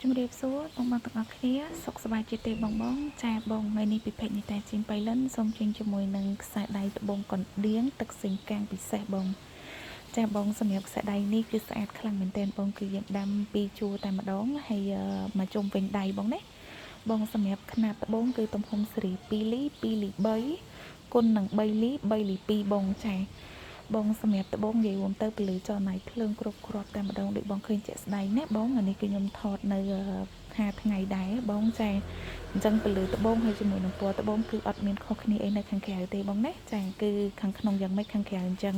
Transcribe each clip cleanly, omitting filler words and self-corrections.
ជំរាបសួរបងបងទាំងអស់គ្នាសុខសប្បាយជាទេបងបងចាបងថ្ងៃនេះពិភេទនីតាជីនបៃលិនសូមចេញជាមួយនឹងខ្សែដៃត្បូងកណ្ដៀងទឹកសិងកាំងពិសេសបងចាបងសម្រាប់ខ្សែដៃនេះគឺស្អាតខ្លាំងមែនទែនបងគឺយើងដាំពីរជួរតែម្ដងហើយមកជុំវិញដៃបងណាបងសម្រាប់ខ្នាតត្បូងគឺទំហំសេរី2លី2លី3គុណនឹង3លី3លី2បងចាបងសម្រាប់ត្បូងនិយាយរួមទៅពលឺចលណៃភ្លើងគ្រប់គ្រាប់តែម្ដងដូចបងឃើញជាក់ស្ដែងណាបងអានេះគឺខ្ញុំថតនៅ5ថ្ងៃដែរបងចាអញ្ចឹងពលឺត្បូងហើយជាមួយនឹងពណ៌ត្បូងគឺអត់មានខុសគ្នាអីនៅខាងក្រៅទេបងណាចាគឺខាងក្នុងយ៉ាងម៉េចខាងក្រៅអញ្ចឹង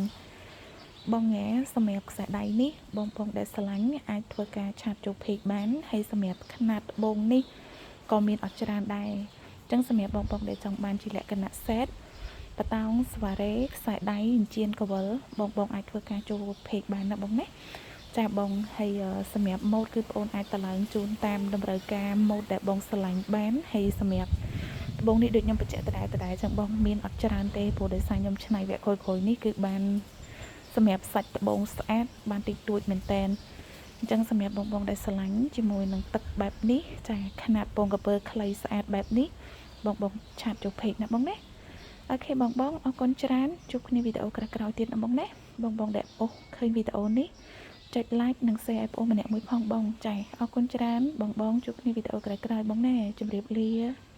បងញ៉ាសម្រាប់ខ្សែដៃនេះបងបងដែលស្រឡាញ់អាចធ្វើការ chat ចូល page បានហើយសម្រាប់ខ្នាតត្បូងនេះក៏មានអត់ច្រើនដែរអញ្ចឹងសម្រាប់បងបងដែលចង់បានជាលក្ខណៈ set បតោងស្វារ៉េខ្សែដៃចិញ្ចៀនកវលបងបងអាចធ្វើការចូល page បានណាបងណាចាបងហើយសម្រាប់ម៉ូតគឺបងអូនអាចតឡើងជូនតាមតម្រូវការម៉ូតដែលបងស្រឡាញ់បានហើយសម្រាប់ត្បូងនេះដូចខ្ញុំបញ្ជាក់ដដែលដដែលចឹងបងមានអត់ច្រើនទេព្រោះដោយសារខ្ញុំឆ្នៃវគ្គក្រោយៗនេះគឺបានសម្រាប់សាច់ត្បូងស្អាតបានតិចតួចមែនតែនអញ្ចឹងសម្រាប់បងបងដែលស្រឡាញ់ជាមួយនឹងទឹកបែបនេះចាខ្នាតពងកពើខ្លីស្អាតបែបនេះបងបង chat ចូល page ណាបងណា OK បងបងអរគុណច្រើនជួបគ្នាវីដេអូក្រោយៗទៀតណាបងណាបងបងដែលអូសឃើញវីដេអូនេះចុច like និង share ឲ្យបងម្នាក់មួយផងបងចាអរគុណច្រើនបងបងជួបគ្នាវីដេអូក្រោយៗបងណាជម្រាបលា។